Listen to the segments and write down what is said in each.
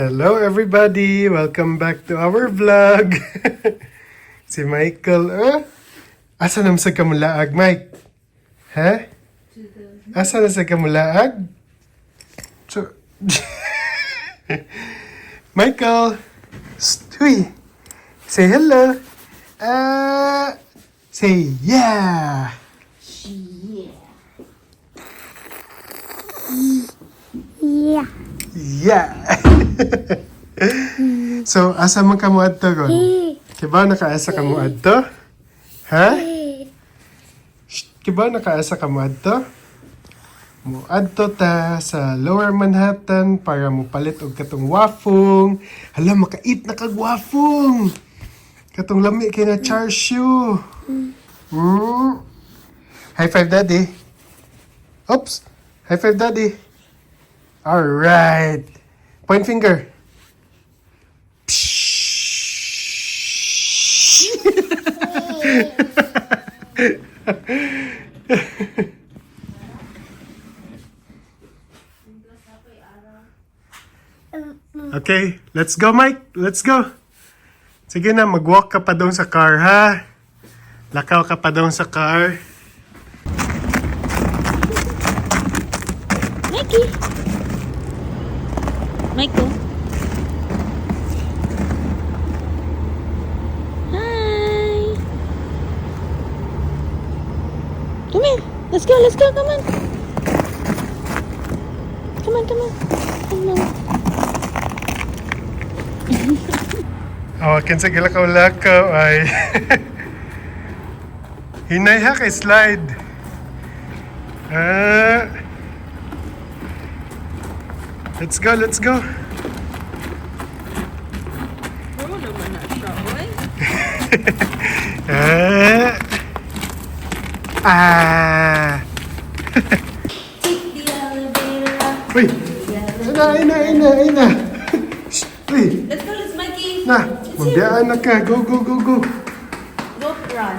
Hello, everybody! Welcome back to our vlog. Si Michael, eh? Asa na sa kamulaag, Mike? Ha? Asa na sa kamulaag? So, Michael! Huy! Say hello! Say yeah! Yeah. Yeah. Yeah! So, asa man ka mo adto ron? Kibaw nakaasa ka mo adto? Ha? Shh, kibaw nakaasa ka mo adto? Mo adto ta sa Lower Manhattan para mo palit og katong wafong. Hala, makait na kag wafong. Katong lami kay na char siu. High five, Daddy. Oops. High five, Daddy. All right. Point finger. Okay, let's go, Mike. Let's go. Sige na, mag-walk ka pa doon sa car, ha? Lakaw ka pa doon sa car. Mikey. Michael. Hi. Come here. Let's go. Let's go. Come on. Come on. Come on. Come on. Oh, kinsa gilakaw-lakaw ay. Hinay ha kay slide. Ah. Let's go, let's go. Bro naman na siya, oy. Ah. Ah. Take the elevator up. Uy. Ina, ina, ina, ina. Shh, uy. Let's go, let's Mikey. Na, mabiyaan na ka. Go, go, go, go. Go run.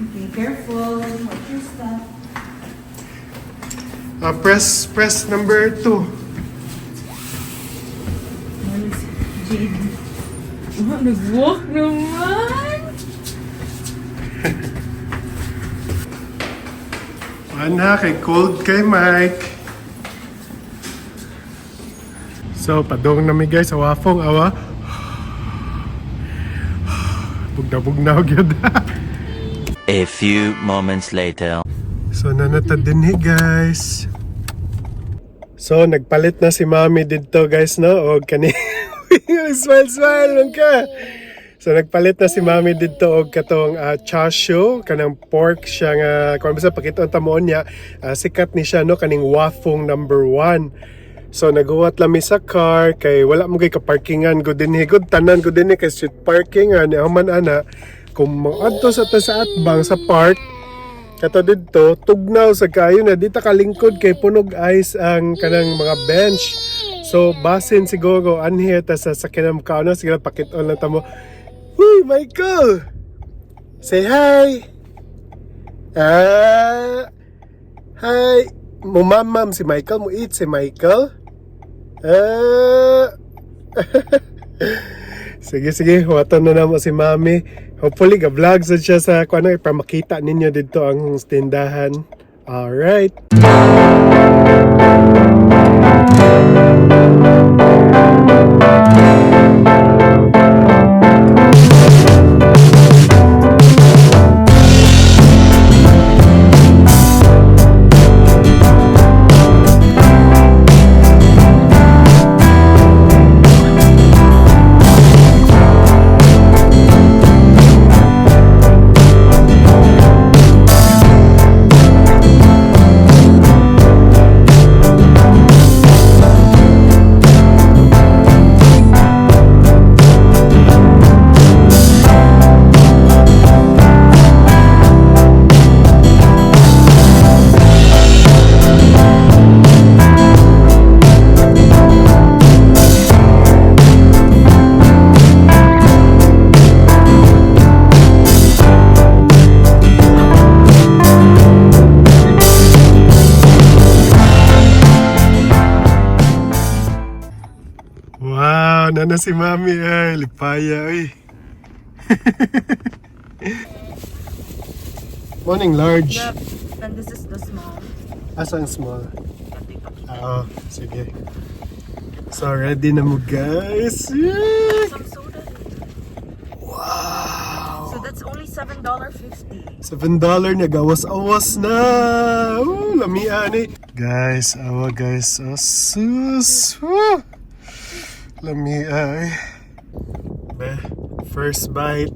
Okay, careful. Watch your step. Press number 2. Where's Jade? Oh, nag-walk naman! Ana, kay cold kay Mike. So, padong nami guys sa wafong awa. Bugna-bugnaw gyud. A few moments later. So, nanata din he guys. So, nagpalit na si Mami didto guys, no? O kani smile smile man ka. So nagpalit na si Mami didto og katong chashu, kanang pork siya nga kung basta pakita ang tamoon niya, sikat ni siya, no, kaning wafong number 1. So naguwat lami sa car kay wala mo kay kaparkingan go dinhi gud, tanan go dinhi kay street parking ani man ana kung moadto sa ta sa atbang sa park kato didto tugnaw sa kayo na di ta kalingkod kay punog ice ang kanang mga bench. So basin siguro anhi ta sa sakyanan ka ano, sige pakit-on lang tamo. Uy, Michael! Say hi! Ah, hi! Mumamam si Michael, mo eat si Michael. Ah. Sige, sige, huwatan na namo si Mami. Hopefully, ga-vlog sad siya sa kuan para makita ninyo dito ang tindahan. Alright. Na si Mami ay, lipaya ay. Morning, large. Yep. And this is the small. Asa ang small? Oo, sige. So, ready na mo, guys. Yeah! Some soda. Wow! So that's only $7.50. $7 nagawas-awas na. Oh, lamia ni. Guys, awa guys. Oh, sus. Woo! Lamia eh. Be, first bite.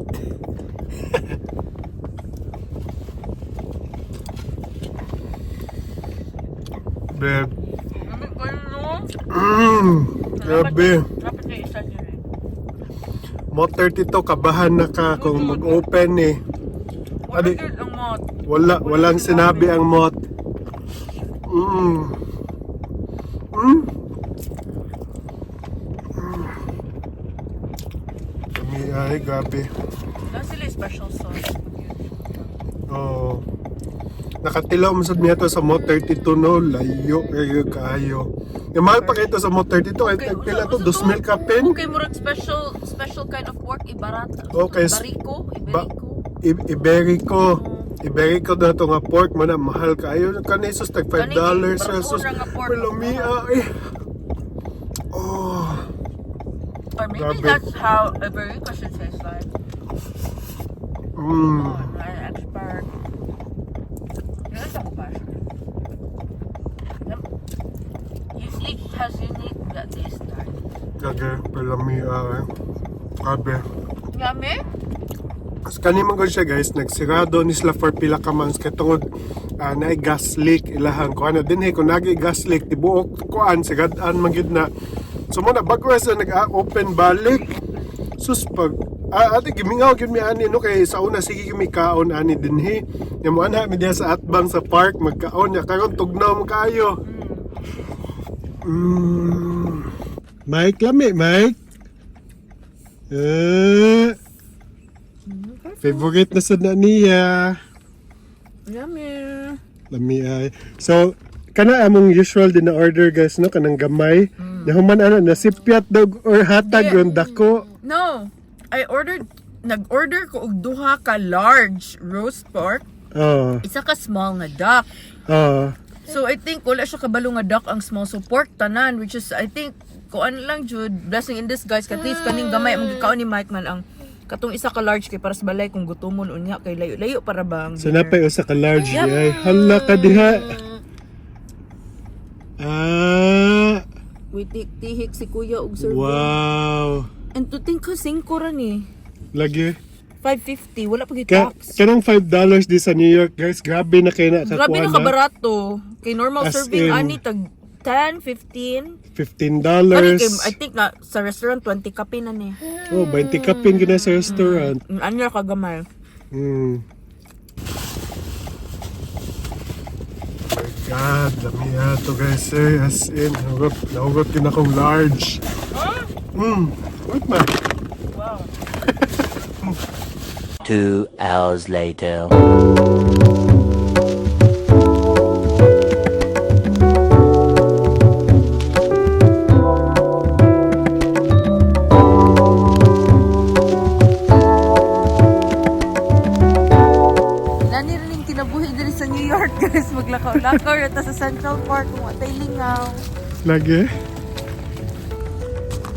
Be. Grabe. Dapat kayo isa dyan eh. Mo 32 kabahan na ka kung mag-open eh. Wala Adi- yun ang mot. Wala, walang sinabi ang mot. Kami ay grabe. Wala sila yung special sauce. Oh. Nakatilaw mo sad niya to sa Mot 32 no, layo kayo kaayo. Yung mahal pa kayo to sa Mot 32 ay tagpila to 2,000 kapin. Okay, murag special special kind of pork ibarata. Okay, Iberico, Iberico. Iberico. Iberico na to nga pork man na mahal kaayo kani sus tag $5 Kani, sus. barato ra nga pork. Pero lamia ay. Oh. Or maybe Grabe. that's how Iberico should taste like. Oh, I'm not an expert. Nasa ko pa siya. Yep. Unique has unique that taste like. Kage, pelami ah. Grabe. Yummy? As kani man gud siya guys, nagsirado ni sila for pila ka months kay tungod naay gas leak ilahang kuan na dinhi kung nagi gas leak tibuok kuan sigadaan man gid na. So mo na bago sa nag-open balik. Sus pag ate gimingaw gyud mi ani no kay sa una sige kami kaon ani dinhi. Nya mo anha mi diha sa atbang sa park magkaon nya karon tugnaw mo kaayo. Mike lami, Mike. Eh. Favorite na sad na niya. Yummy. Lami ay. So, kana among usual din na order guys no kanang gamay. Nahuman ana nasipyat dog or hatag Yeah. yung dako. No, I ordered nag-order ko og duha ka large roast pork, Oh, isa ka small nga duck. oh. So I think wala siya kabalo nga duck ang small so pork tanan which is I think kuan lang jud blessing in disguise kay at least kaning gamay ang gikaon ni Mike man ang katong isa ka large kay para sa balay kung gutomon unya kay layo-layo para ba ang So dinner. napay usa ka large di ay. Hala ka diha. Ah, Wait, tihik si kuya og serving. wow. And to think ko 5 ra ni. Lagi. 550 wala pa gyud Ka tax. kanang $5 di sa New York guys, grabe na kay na Grabe kakuha na kabarato. Kay normal As serving in, ani tag 10, 15. $15. Kani kay I think na sa restaurant 20 kape na ni. Oh, 20 kapin gina sa restaurant. Ano ra kagamay. My God, dami to guys eh. As in, nahugot, nahugot yun akong large. Wait man. Wow. 2 hours later. Nani rin yung kinabuhi diri sa New York guys maglakaw-lakaw ra ta sa Central Park kung atay lingaw. Lagi.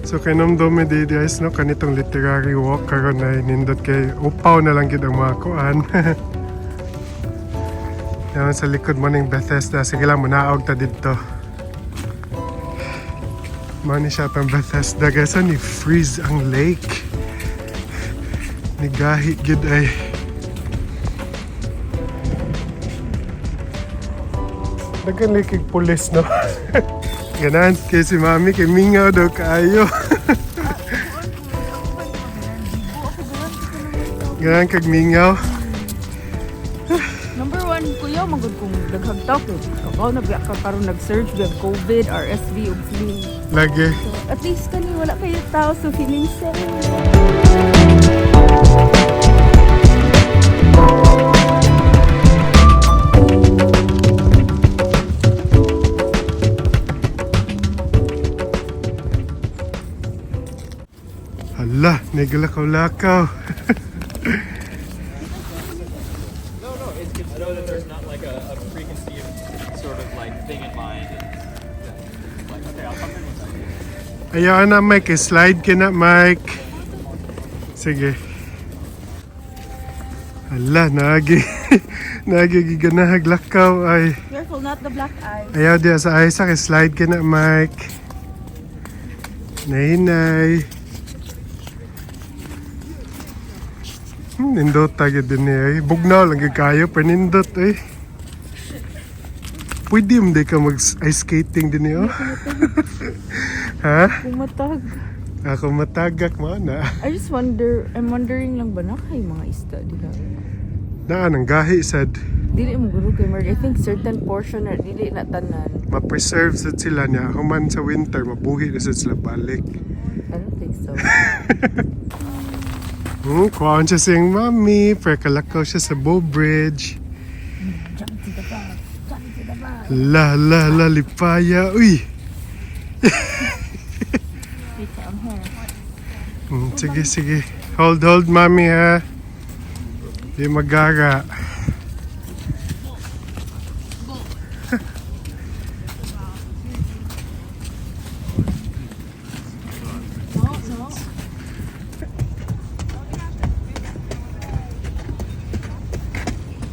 So kay Nomdome di guys no kanitong literary walk karon ay nindot kay upaw na lang gid ang mga kuan. Yan sa likod mo ning Bethesda. Sige lang munaog ta didto. Mao ni siya tong Bethesda guys. Ni freeze ang lake. Nigahi gid ay. Daghan lagi kay pulis no. Ganan kay si mami kay mingaw daw kaayo. Ganan kag mingaw. Number one, kuya, magud kung daghang tao kay kabaw na biya ka karon nag-surge biya COVID, RSV ug flu. Lagi. So, at least kani wala kayo tao so feeling safe. Nagulakaw-lakaw. No, it's know that there's not like a preconceived sort of like thing in mind. And, yeah, like, okay, I'll come in with that. Ayaw na, Mike. Slide ka na, Mike. Sige. Hala, nagi. Nagi giganahag lakaw ay. Careful, not the black eye. Ayaw diya sa Isaac, slide ka na, Mike. Nahinay. Nindot tayo din eh. Bugnaw lang gyud kayo, pero nindot eh. Pwede mo di ka mag ice skating din eh, oh. Ha? Pumatag. Ako matagak mo na. I just wonder, I'm wondering lang ba na kay mga isda dila? Naa nang gahi sad. Dili mo guro kay Mark. I think certain portion na dili na tanan. Ma-preserve sad sila niya. Human sa winter, mabuhi na sad sila balik. I don't think so. Kuhaan siya siyang mami. Pero kalakaw siya sa Bow Bridge. La la la lipaya. Uy! Sige, sige. Hold, hold, mami ha. Di magaga.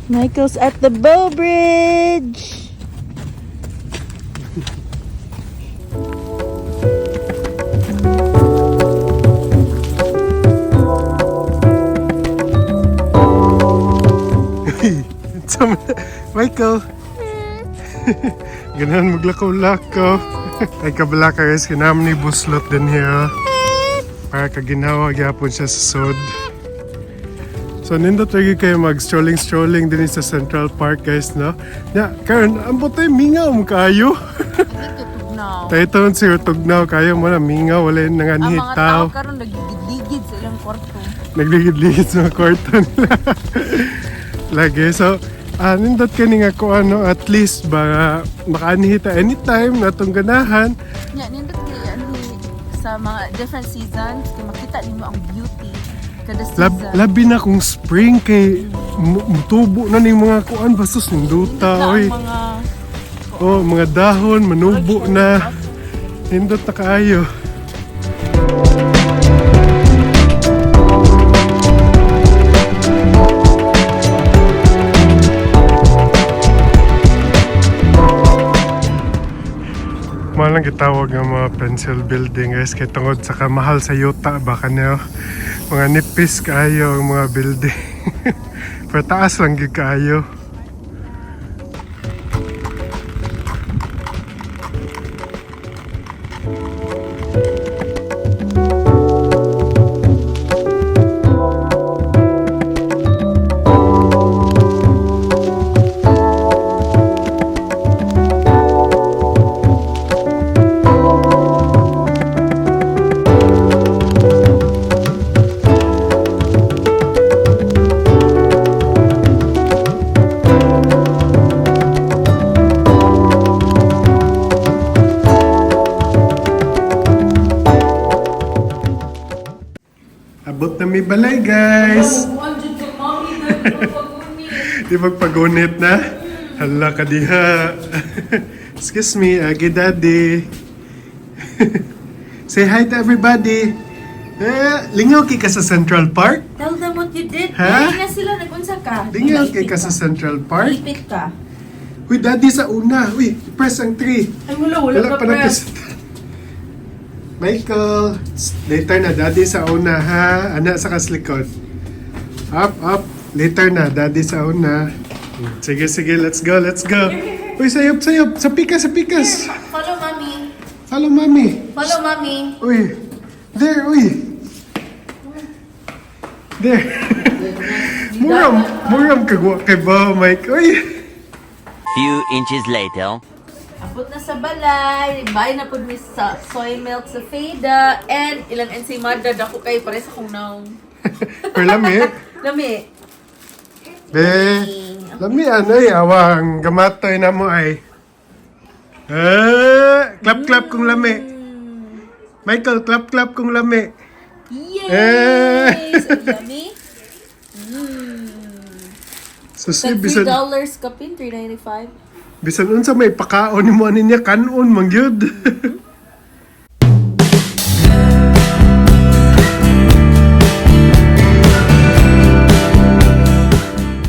Michael's at the Bow Bridge. Michael! Ganahan maglakaw-lakaw. Ay kabala ka guys, kinam ni buslot din here. Para kaginhawa gyapon siya sa sod. So nindot lagi kayo mag strolling strolling din sa Central Park guys, no? Ya, karon ang butay mingaw mo kaayo. Tugnaw. Tayo taon siya tugnaw kayo mo na mingaw wala yung Ang nanganhit mga tao tao. karon nagigid-ligid sa ilang kwarto. Nagligid-ligid sa mga kwarto nila. Lagi. So, nindot ka ni nga ko ano, at least ba makaanhita anytime na itong ganahan. Nya nindot kay anhi sa mga different seasons kay makita nimo ang beauty kada season. Labi na kung spring kay mutubo na ning mga kuan basos ninduta Nindot na oy. ang mga Oh, mga dahon manubo na. Nindot na kaayo. Mahal ang gitawag ng mga pencil building guys kay tungod sa kamahal sa yuta ba kanyo mga nipis kaayo ang mga building pero taas lang gyud kaayo. Abot na may balay, guys! Di magpagunit na? Hala ka diha. Excuse me, Agi Daddy. Say hi to everybody. Eh, lingaw kay ka sa Central Park? Tell them what you did. Ha? Dali na sila nagunsa ka. Lingaw kay ka sa Central Park? Ipit ka. Uy, Daddy sa una. Uy, press ang 3. Ay wala, wala, Wala pa na press. Michael, later na, Daddy sa una ha. Anak sa kaslikod. Up, up. Later na, Daddy sa una. Sige, sige, let's go, let's go. Uy, sayop, sayop. Sa pikas, sa pikas. Follow mommy. Follow mommy. Follow mommy. Uy, there, uy. There. Muram, muram kagwa kay ba, Mike. Uy. Few inches later. Abot na sa balay, buy na pud mi sa soy milk sa Feda and ilang ensaymada dako kay pare sa kong naong. Pero lami. Lami. Be, lami ano eh, awang gamatoy na mo ay. Eh, clap clap kung lami. Michael, clap clap kung lami. Yay! Eh! So yummy. So si Tag bisan $3 kapin, 3.95. bisan unsa may pakaon nimo ani niya kanon man gyud.